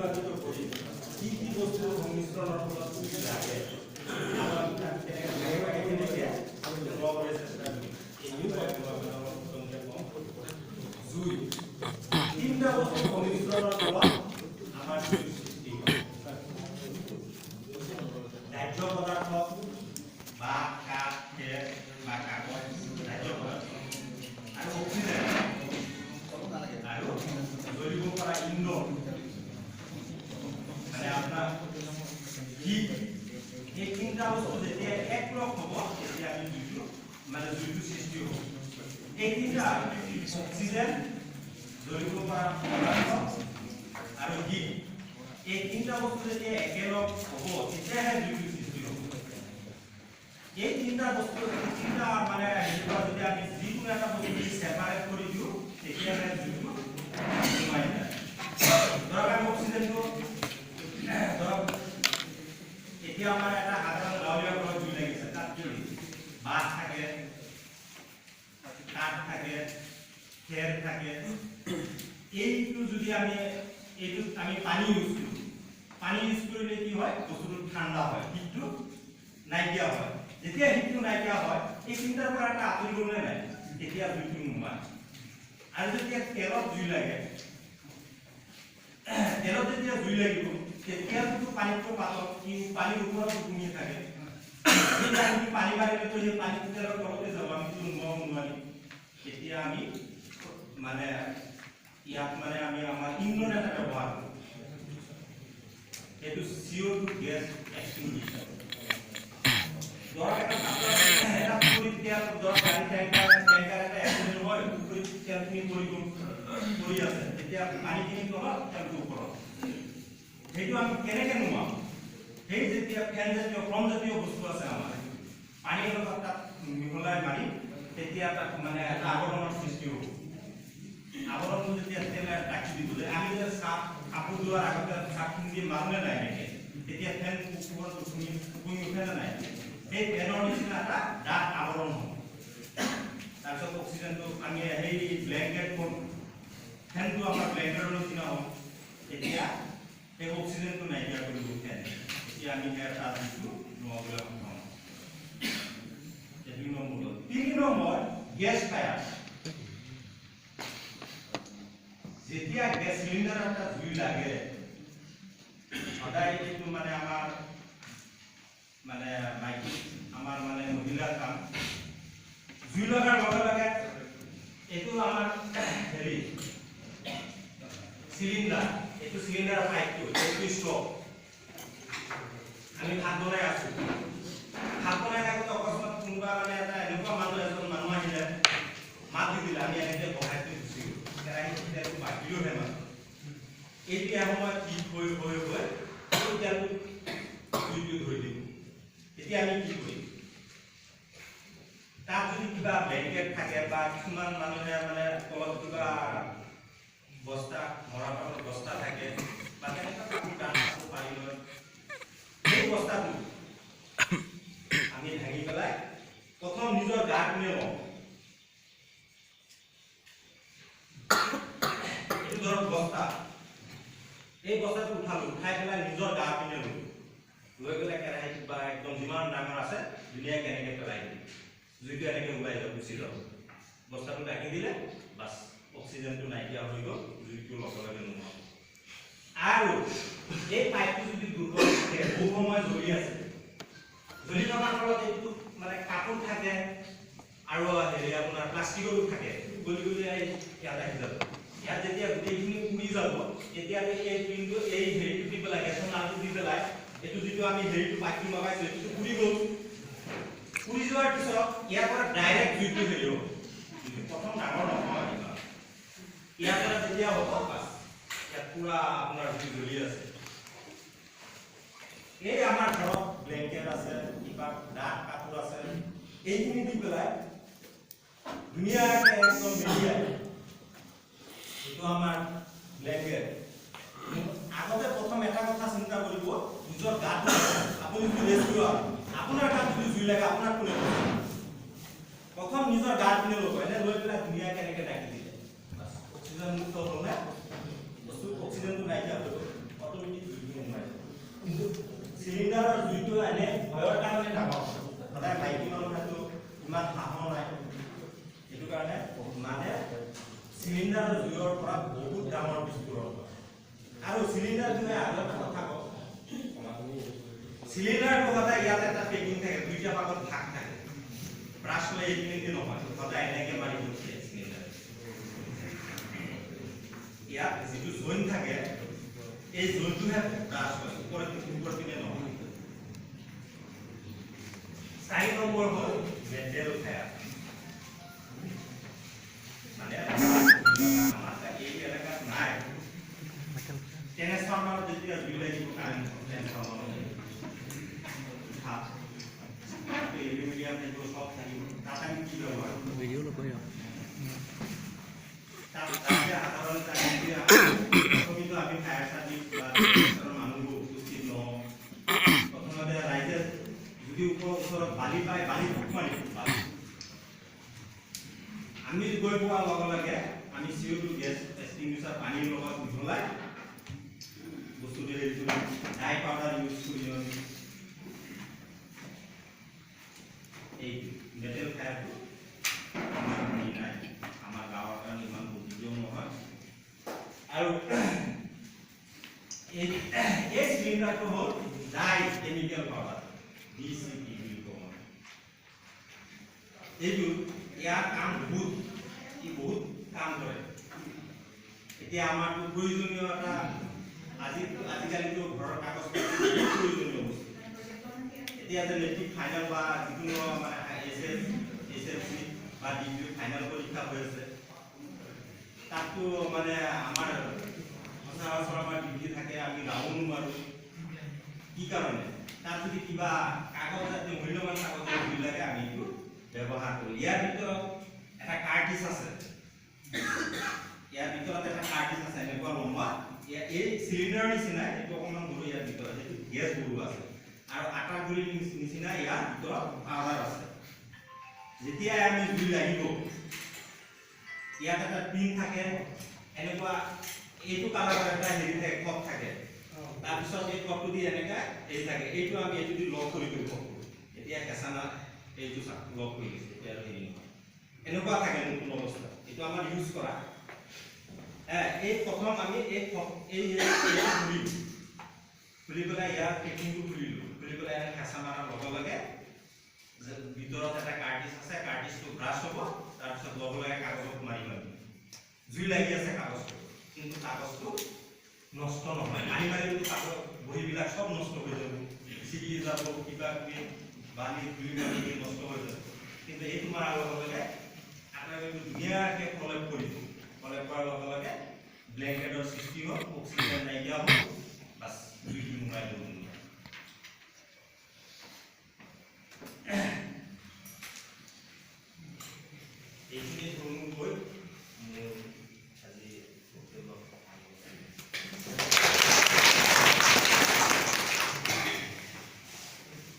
নিৰ্বাচিত কৰি কি কি বস্তুৰ সংমিশ্ৰণৰ ফলত জুই লাগে আৰু আমি তাক কেনেকৈ ভাগে ভাগে কেনেকৈ নুমুৱাবলৈ চেষ্টা কৰিম, এইখিনিও মই অলপ চমুকৈ কওঁ। জুই তিনিটা বস্তুৰ সংমিশ্ৰণৰ ফলত আমাৰ জুইৰ সৃষ্টি হয়। দাহ্য পদাৰ্থ বা কাঠ, খেৰ বা কাগজ, দাহ্য পদাৰ্থ আৰু অক্সিজেন আৰু জ্বলিব পৰা ইন্ধন, মানে আপোনাৰ হিট। এই তিনিটা বস্তু যেতিয়া একলগ হ'ব, তেতিয়া আমি জুইটো মানে জুইটো সৃষ্টি হ'ব। এই তিনিটা, অক্সিজেন, জ্বলিব পৰা পদাৰ্থ আৰু হিট, এই তিনিটা বস্তু যেতিয়া একেলগ হ'ব, তেতিয়াহে জুইটো সৃষ্টি হ'ব। এই তিনিটা বস্তু, তিনিটা মানে হেৰি পৰা যদি আমি যিকোনো এটা বস্তু যদি ছেপাৰেট কৰি দিওঁ, তেতিয়াহে জুইটো সোমাই যায়। ধৰক আমি অক্সিজেনটো, ধৰক এতিয়া আমাৰ এটা সাধাৰণ গাঁৱলীয়া ঘৰত জুই লাগিছে। তাত কি বাঁহ থাকে, কাঠ থাকে, খেৰ থাকে। এইটো যদি আমি এইটোত আমি পানী ইউজ কৰোঁ, পানী ইউজ কৰিলে কি হয়? বস্তুটো ঠাণ্ডা হয়, হিটটো নাইকিয়া হয়। যেতিয়া হিটটো নাইকিয়া হয়, এই তিনিটাৰ পৰা এটা আঁতৰি গ'ল নে নাই? তেতিয়া জুইটো নুমায়। আৰু যেতিয়া তেলত জুই লাগে, তেলত যেতিয়া জুই লাগিব, তেতিয়াতো পানীতকৈ পাতল, কি পানীৰ ওপৰত ওপঙি থাকে। সেই আমি পানী মাৰিলেতো সেই পানীটো তেলৰ তলতে যাব, আমিতো নুমুৱাব নোৱাৰিম। তেতিয়া আমি মানে ইয়াত মানে আমি আমাৰ ইন্ধন এটা ব্যৱহাৰ কৰোঁ, সেইটো CO2 gas extinguisher. ধৰক এটা পুখুৰীত তেল, ধৰক গাড়ী টেংকাৰ এটা এক্সিডেণ্ট হয়, পুখুৰীত তেলখিনি পৰি গ'ল, পৰি আছে। তেতিয়া পানীখিনি তলত, তেলটো ওপৰত। সেইটো আমি কেনেকে নুমাম? সেই যেতিয়া ফেন জাতীয়, ফৰ্ম জাতীয় বস্তু আছে আমাৰ, পানীৰ লগত তাত মিহলাই মাৰি, তেতিয়া তাত মানে এটা আৱৰণৰ সৃষ্টি হ'ব। আৱৰণটো যেতিয়া তেলে ঢাকি দিব যে আমি যে চাফ কাপোৰ ধোৱাৰ আগতে চাফখিনি দি মাৰোনে নাই এনেকে, তেতিয়া ফেন ওপৰত উঠি উপঙি উঠে নে নাই? সেই ফেনৰ নিচিনা এটা ডাঠ আৱৰণ হ'ব। তাৰপিছত অক্সিজেনটো আমি সেই ব্লেংকেট, ফেনটো আমাৰ ব্লেংকেটৰ নিচিনা হ'ব। তেতিয়া সেই অক্সিজেনটো নাইকিয়া কৰিব ফেন। তেতিয়া আমি সেই এটা জুইটো নুমুৱাবলৈ সক্ষম হ'ম। এই 2 নম্বৰ হ'ল। 3 নম্বৰ গেছ ফায়াৰ। যেতিয়া গেছ চিলিণ্ডাৰ এটা জুই লাগে, সদায় এইটো মানে আমাৰ মানে মাইকী, আমাৰ মানে মহিলাৰ কাম। জুই লগাৰ লগে লগে এইটো আমাৰ হেৰি চিলিণ্ডাৰ, এইটো চিলিণ্ডাৰ পাইপটো, এইটো ষ্টভ। আমি ভাত বনাই আছো। ভাত বনাই থাকোঁতে অকস্মাত কোনোবা মানে এটা এনেকুৱা মানুহ, এজন মানুহ আহিলে, মাত দি দিলে, আমি এনেকে বহাই থৈ গুচি গ'লো। কেৰাহীত তেলটো বাঢ়িলোহে মানে এতিয়া সময়ত হিট হৈ হৈ হৈ এই তেলটো জুইটো ধৰি দিব। তেতিয়া আমি কি কৰিম? তাত যদি কিবা ব্লেংকেট থাকে বা কিছুমান মানুহে মানে তলত কিবা বস্তা, মৰাপাটৰ বস্তা থাকে বা তেনেকুৱা কাপোৰ, ডাঠ কাপোৰ পাৰি লয়, সেই বস্তাটো আমি ভাঙি পেলাই প্ৰথম নিজৰ গা পিনে লওঁ। এইটো ধৰক বস্তা, এই বস্তাটো উঠালো, উঠাই পেলাই নিজৰ গা পিনে ললো, লৈ পেলাই কেৰাহীটোত বা একদম যিমান ডাঙৰ আছে ধুনীয়াকে এনেকে পেলাই দিলোঁ। জুইটো এনেকে ওলাই যাব, গুচি যাব। বস্তাটো ঢাকি দিলে বাছ, অক্সিজেনটো নাইকিয়া হৈ গ'ল, জুইটো লগে লগে নুমুৱাব। আৰু এই পাইপটো যদি দুৰ্বল থাকে, বহু সময় জ্বলি আছে, জ্বলি থকাৰ ফলত এইটো মানে কাপোৰ থাকে আৰু হেৰি আপোনাৰ প্লাষ্টিকৰো থাকে, গলি গলি আহি ইয়াত আহি যাব। ইয়াত যেতিয়া গোটেইখিনি পুৰি যাব, তেতিয়া এই পিনটো, এই হেৰিটো দি পেলাই, গেছৰ নালটো দি পেলাই, এইটো যিটো আমি হেৰিটো পাইপটো লগাইছো, এইটো পুৰি গ'ল। পুৰি যোৱাৰ পিছত ইয়াৰ পৰা ডাইৰেক্ট জুইটো হেৰি হ'ব। জুইটো প্ৰথম ডাঙৰ নহয় ইমান। ইয়াৰ পৰা যেতিয়া হ'ব, বাছ, ইয়াত পুৰা আপোনাৰ জুই জ্বলি আছে। এই আমাৰ ঘৰত ব্লেংকেট আছে, কিবা ডাঠ কাপোৰ আছে, এইখিনি দি পেলাই ধুনীয়াকে একদম মেৰিয়াই, এইটো আমাৰ ব্লেংকেট। আগতে প্ৰথম এটা কথা চিন্তা কৰিব, নিজৰ গাটো। আপুনি যদি ৰেস্কিউৱাৰ, আপোনাৰ গাত যদি জুই লাগে, আপোনাক কোনে বচাব? প্ৰথম নিজৰ গাত পিনে ল'ব। এনে লৈ পেলাই ধুনীয়াকে এনেকে ঢাকি দিলে, বাছ, অক্সিজেন মুক্ত হ'ল নে বস্তু? অক্সিজেনটো নাইকিয়া হৈ গ'ল। চিলিণ্ডাৰৰ জুইৰ পৰা বহুত ডাঙৰ বিস্ফোৰণ হয়। আৰু চিলিণ্ডাৰ জুই, আৰু এটা কথা কওঁ, চিলিণ্ডাৰটো সদায় ইয়াত এটা পেকিং থাকে, দুইটা ভাগত ভাগ থাকে। ব্ৰাছ লৈ এইখিনি নহয়, সদায় এনেকে মাৰি পঠিয়াই চিলিণ্ডাৰ। ইয়াত যিটো জইন থাকে, এই জইনটোহে ব্ৰাছ হয়, ওপৰত ওপৰ পিনে নহয়। 4 নম্বৰ হ'ল মেটেল ফায়াৰ। মানে আমাৰ এই এলেকাত নাই। ট্ৰেন্সফৰ্মাৰত যেতিয়া জুই লাগিব, কাৰেণ্ট ট্ৰেন্সফৰ্মাৰত এলুমিনিয়াম থাকিব, চব থাকিব। তাত আমি কি ব্যৱহাৰ কৰোঁ? ভিডিঅ' নকৰিব। তাত তাতে সাধাৰণতে আমি এতিয়া প্ৰথমেতো আমি ফায়াৰ চাৰ্ভিচ বা মানুহবোৰ উপস্থিত নহওঁ। প্ৰথমতে ৰাইজে যদি ওচৰত বালি পায়, বালি ফুট মাৰিব। বালি আমি গৈ পোৱাৰ লগে লগে আমি CO2 gas extinguisher পানীৰ লগত মিহলাই বস্তুটো হেৰি কৰি ড্ৰাই পাউডাৰ ইউজ কৰি আমি এই মেটেল ফায়াৰটো আমাৰ হেৰি নাই, আমাৰ গাঁৱৰ কাৰণে ইমান প্ৰযোজ্যও নহয়। আৰু এই চিলিণ্ডাৰটো হ'ল ডাই কেমিকেল পাউডাৰ, ডিচিপি বুলি কওঁ আমি। এইটো ইয়াৰ কাম বহুত, ই বহুত কাম কৰে। এতিয়া আমাৰতো প্ৰয়োজনীয় এটা আজিকালিতো ঘৰৰ কাগজ পত্ৰ বহুত প্ৰয়োজনীয় বস্তু। এতিয়া যে মেট্ৰিক ফাইনেল বা যিকোনো মানে এইচএছএলচি বা ডিগ্ৰী ফাইনেল পৰীক্ষা হৈ আছে, তাততো মানে আমাৰ সচৰাচৰ আমাৰ ডিগ্ৰী থাকে, আমি ৰাউণ্ডো মাৰোঁ। কি কাৰণে? তাত যদি কিবা কাগজ জাতীয় মূল্যৱান কাগজৰ জুই লাগে, আমি এইটো ব্যৱহাৰ কৰোঁ। ইয়াৰ ভিতৰত এটা কাৰ্টিজ আছে। ইয়াৰ ভিতৰত এটা কাৰ্টিজ আছে এনেকুৱা লম্বা। এই চিলিণ্ডাৰৰ নিচিনা, এইটো অকণমান সৰু। ইয়াৰ ভিতৰত সেইটো গেছ ভৰোৱা আছে আৰু আটা গুড়িৰ নিচিনা ইয়াৰ ভিতৰত পাউডাৰ আছে। যেতিয়াই আমি জুই লাগিব, ইয়াত এটা পিন থাকে, এনেকুৱা এইটো কালাৰৰ এটা হেৰি থাকে, কপ থাকে। তাৰপিছত এই কপটো দি এনেকা হেৰি থাকে, এইটো আমি এইটো দি লক কৰি কৰি কপটো এতিয়া হেঁচা না, এইটো চাওক, লক হৈ গৈছে। এতিয়া আৰু হেৰি নহয়। এনেকুৱা থাকে নতুন অৱস্থা। এইটো আমাৰ ইউজ কৰা এই প্ৰথম আমি এই কপ এই এই এইটো খুলিলোঁ, খুলি পেলাই ইয়াৰ পেকিংটো খুলিলোঁ। খুলি পেলাই এনেকৈ হেঁচা মাৰাৰ লগে লগে যে ভিতৰত এটা কাৰ্টিজ আছে, কাৰ্টিজটো ব্ৰাষ্ট হ'ব। তাৰপিছত লগে লগে কাগজত মাৰি মাৰি জুই লাগি আছে কাগজটো, কিন্তু কাগজটো নষ্ট নহয়। মাৰি মাৰিলেতো কাগজ বহীবিলাক চব নষ্ট হৈ যাব, ছিগি যাব, কিবা কিবি বালি ধূলি মাৰি নষ্ট হৈ যাব। কিন্তু এইটো মাৰাৰ লগে লগে আপোনালোকে ধুনীয়াকৈ প্ৰলেপ কৰিব। প্ৰলেপ কৰাৰ লগে লগে ব্লেংকেটৰ সৃষ্টি হ'ল, অক্সিজেন নাইকিয়া হ'ল, বাছ, জুইটো নুমাই যাব।